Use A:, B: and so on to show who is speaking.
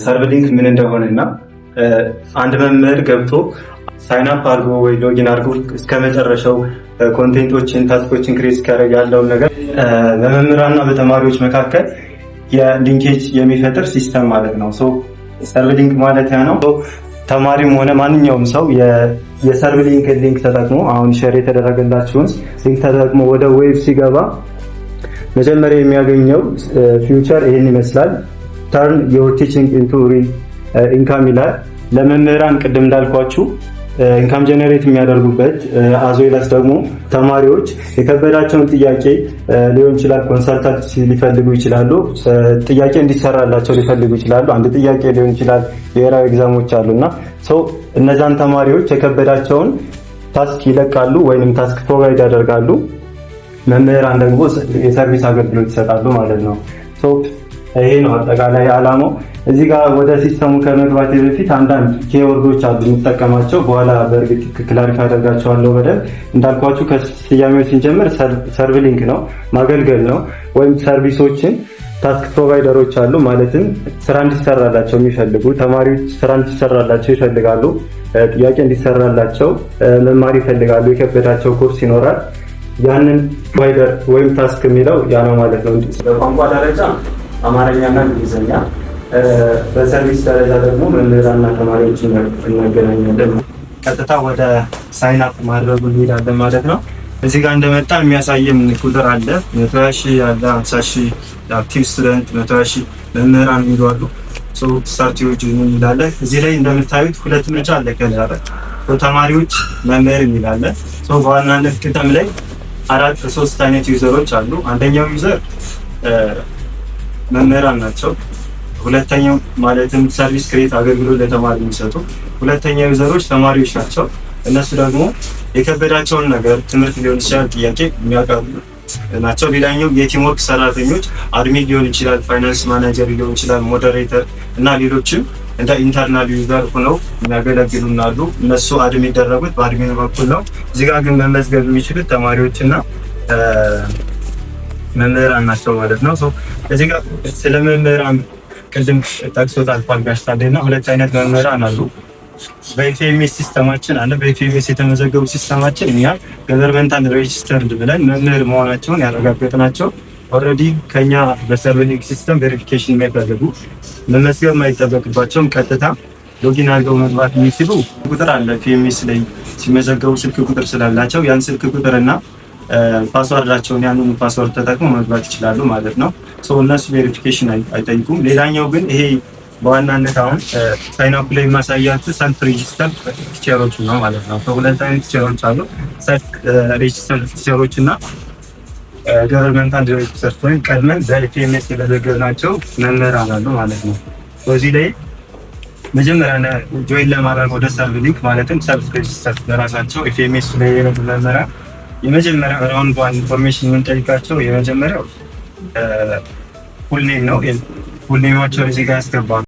A: ServLink ምን እንደሆነና አንድ መምህር ገብቶ sign up አድርጎ ወይ login አድርጎ እስከ መጨረሻው content ኦችን task ኦችን create እስኪያደርግ ያለውን ነገር በመምህራንና በተማሪዎች መካከል የ linkage የሚፈጥር system ማለት ነው። ServLink ማለት ያ ነው። ተማሪም ሆነ ማንኛውም ሰው የ ServLink link ተጠቅሞ፣ አሁን share የተደረገላችሁን link ተጠቅሞ ወደ web ሲገባ መጀመሪያ የሚያገኘው feature ይህን ይመስላል። "Turn your teaching into real income" ይላል። ለመምህራን ቅድም እንዳልኳችሁ income generate የሚያደርጉበት፣ as well as ደግሞ ተማሪዎች የከበዳቸውን ጥያቄ ሊሆን ይችላል፣ consultant ሊፈልጉ ይችላሉ፣ ጥያቄ እንዲሰራላቸው ሊፈልጉ ይችላሉ። አንድ ጥያቄ ሊሆን ይችላል፣ ብሔራዊ exam ኦች አሉ እና እነዛን ተማሪዎች የከበዳቸውን task ይለቃሉ ወይንም task provide ያደርጋሉ። መምህራን ደግሞ የ service አገልግሎት ይሰጣሉ ማለት ነው። ይሄ ነው አጠቃላይ ዓላማው። እዚህ ጋር ወደ system ኡ ከመግባቴ በፊት አንዳንድ keyword ኦች አሉ የምጠቀማቸው፣ በኋላ በእርግጥ clarify አደርጋቸዋለሁ በደንብ። እንዳልኳችሁ ከስያሜው ስንጀምር ServLink ነው፣ ማገልገል ነው፣ ወይም service ኦችን task provider ኦች አሉ። ማለትም ስራ እንዲሰራላቸው የሚፈልጉ ተማሪዎች ስራ እንዲሰራላቸው ይፈልጋሉ፣ ጥያቄ እንዲሰራላቸው መማር ይፈልጋሉ። የከበዳቸው ኮርስ ይኖራል። ያንን provider ወይም task የሚለው ያ ነው ማለት ነው። በቋንቋ ደረጃ አማርኛና እንግሊዝኛ፣ በ service ደረጃ ደግሞ መምህራንና ተማሪዎችን እናገናኛለን። ቀጥታ ወደ sign up ማድረጉ እንሄዳለን ማለት ነው። እዚህ ጋር እንደመጣ የሚያሳየን ቁጥር አለ። 120,000 አለ፣ 50,000 active student፣ 120,000 መምህራን የሚሉ አሉ። "Start your journey" የሚላለ። እዚህ ላይ እንደምታዩት ሁለት ምርጫ አለ። ከላይ ተማሪዎች፣ መምህር የሚላለ። በዋናነት ቅደም ላይ አራት ሶስት አይነት user ኦች አሉ። አንደኛው user መምህራን ናቸው። ሁለተኛው ማለትም service create አገልግሎት ለተማሪ የሚሰጡ፣ ሁለተኛው user ኦች ተማሪዎች ናቸው። እነሱ ደግሞ የከበዳቸውን ነገር ትምህርት ሊሆን ይችላል፣ ጥያቄ የሚያቀርቡ ናቸው። ሌላኛው የ teamwork ሰራተኞች admin ሊሆን ይችላል፣ finance manager ሊሆን ይችላል፣ moderator እና ሌሎችም እንደ internal user ሆነው የሚያገለግሉን አሉ። እነሱ add የሚደረጉት በ admin በኩል ነው። እዚህ ጋር ግን መመዝገብ የሚችሉት ተማሪዎች እና መምህራን ናቸው ማለት ነው። እዚህ ጋር ስለ መምህራን ቅድም ጠቅሶት አልፏል ጋሽ ታዴ እና ሁለት አይነት መምህራን አሉ። በ FMS system ኣችን አለ። በ FMS የተመዘገቡ system ኣችን እኛ governmental registered ብለን መምህር መሆናቸውን ያረጋገጥናቸው፣ already ከኛ በ ServLink system verification የማይፈልጉ፣ መመዝገብ የማይጠበቅባቸውም፣ ቀጥታ login አድርገው መግባት የሚችሉ ቁጥር አለ። FMS ላይ ሲመዘገቡ ስልክ ቁጥር ስላላቸው ያን ስልክ ቁጥር እና password ኣቸውን ያንኑ password ተጠቅመው መግባት ይችላሉ ማለት ነው። እነሱ verification አይጠይቁም። ሌላኛው ግን ይሄ በዋናነት አሁን sign up ላይ የማሳያችሁ self register teacher ኦች ነው ማለት ነው። ሁለት አይነት teacher ኦች አሉ። Self register teacher ኦች እና governmental register ወይም ቀድመን በ FMS የመዘገብናቸው መምህራን አሉ ማለት ነው። በዚህ ላይ መጀመሪያ join ለማድረግ ወደ ServLink ማለትም self register በራሳቸው FMS ላይ የገቡ መምህራን የመጀመሪያ round one information የምንጠይቃቸው የመጀመሪያው full name ነው። Full name ኣቸውን እዚህ ጋር ያስገባሉ።